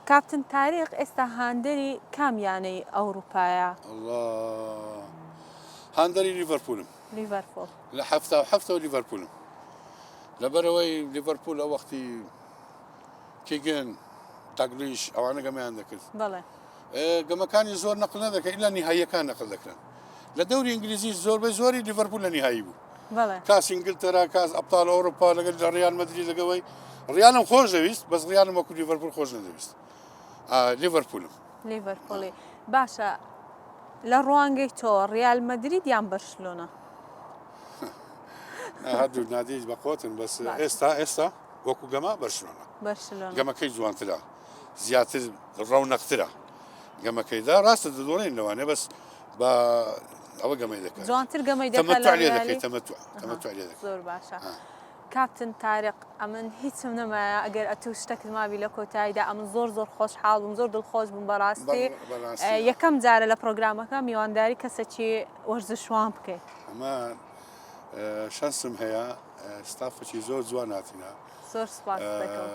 کاپتن تاریق ئێستا هاندەری کام یانەی ئەوروپایە؟ ئەڵا هاندەری لیڤەرپوولم. لیڤەرپوول. لە 77ەوە لیڤەرپوولم. لەبەرئەوەی لیڤەرپوول ئەو وەختی کیگن، داگلیش ئەوانە گەمەیان دەکرد. بەڵێ. گەمەکانی زۆر نەقل نەدەکرا ئیلا نیهاییەکان نەقل دەکران. لە دەوری ئینگلیزی زۆربەی زۆری لیڤەرپوول لە نیهایی بوو. بەڵێ. کاس ئینگلتەرا، کاس ئەبتال ئەوروپا لەگەل ریال مەدرید لەگەوەی ریالم خۆش دەویست بەس ریالم وەکو لیڤەرپوول خۆش نەدەویست. لیڤەرپوولم. لیڤەرپوولی. باشە لە ڕوانگەی تۆ ریال مەدرید یان بەرشلۆنە؟ هەردوو نادیش بەقوەتن بەس ئێستا ئێستا وەکو گەمە بەرشلۆنە. بەرشلۆنە. گەمەکەی جوانترە زیاتر ڕەونەقترە گەمەکەیدا ڕاستە دەدۆڕێن لەوانێ بەس بە ئەوە گەمەی دەکات جوانتر گەمەی دەکات تەمەتع لێ دەکەی تەمەتع تەمەتع لێ دەکەی زۆر باشە کاپتن تارق ئەمن هیچم نەمایە ئەگەر ئەتوو شتەکت مابی لە کۆتاییدا ئەمن زۆر زۆر خۆشحاڵ بووم زۆر دڵخۆش بووم بەڕاستی یەکەم جارە لە پرۆگرامەکە میوانداری کەسەکی وەرزشوان بکەیت ئەمە شەنسم هەیە ستافەکی زۆر جوان هاتینە زۆر سپاس دەکەم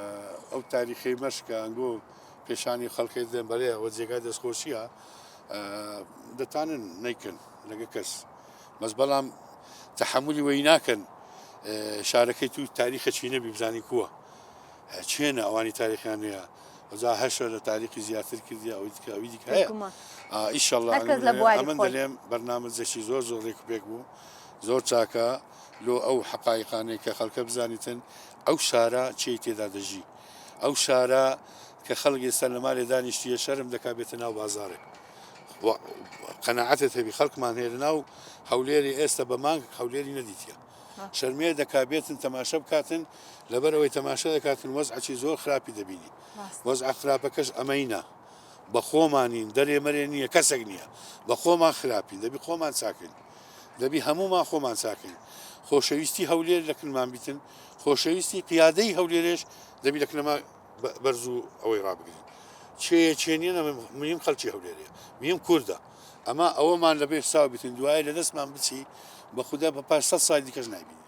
ئەو تاریخی مەشکە ئەنگۆ پێشانی خەڵکی دێن بەرێ ئەوە جێگای دەستخۆشیە دەتانن نیکن لەگە کەس بەس بەڵام تەحەمولی وەی ناکەن شارەکەی تو تاریخە چی نەبی بزانی کووە چێنە ئەوانی تاریخیان نییە ئەجا هەشە لە تاریخی زیاتر کردی ئەوی دیکە ئەوی دیکە هەیە ئیشەڵڵا ئەمن دەلێم بەرنامەجێکی زۆر زۆر ڕێک و پێک بوو زۆر چاکە لۆ ئەو حەقایقانەی کە خەڵکە بزانیتن ئەو شارە چێی تێدا دەژی ئەو شارە کە خەڵک ئێستا لە مالێ دانیشتیە شەرم دەکا بێتە ناو بازارێک قەناعەتت هەبی خەڵکمان هەیە لەناو هەولێری ئێستا بە مانگ هەولێری نەدیتە شەرمێ دەکا بێتن تەماشە بکاتن لەبەر ئەوەی تەماشە دەکاتن وەزعەکی زۆر خراپی دەبینی وەزعە خراپەکەش ئەمەینە بە خۆمانین دەرێ مەرێ نییە کەسێک نییە بە خۆمان خراپین دەبی خۆمان چاکن دەبی هەمومان خۆمان چاکەین خۆشەویستی هەولێر لە کنمان بیتن خۆشەویستی قیادەی هەولێرێش دەبی لە کنەما بەرز و ئەوەی ڕابگرین چێ چێ نییە میم خەڵکی هەولێرەیە میم کوردە ئەمە ئەوەمان لەبێ ساو بیتن دوای لە دەستمان بچی بە خوددا بە پاش سە ساڵ دیکەش نایبینی.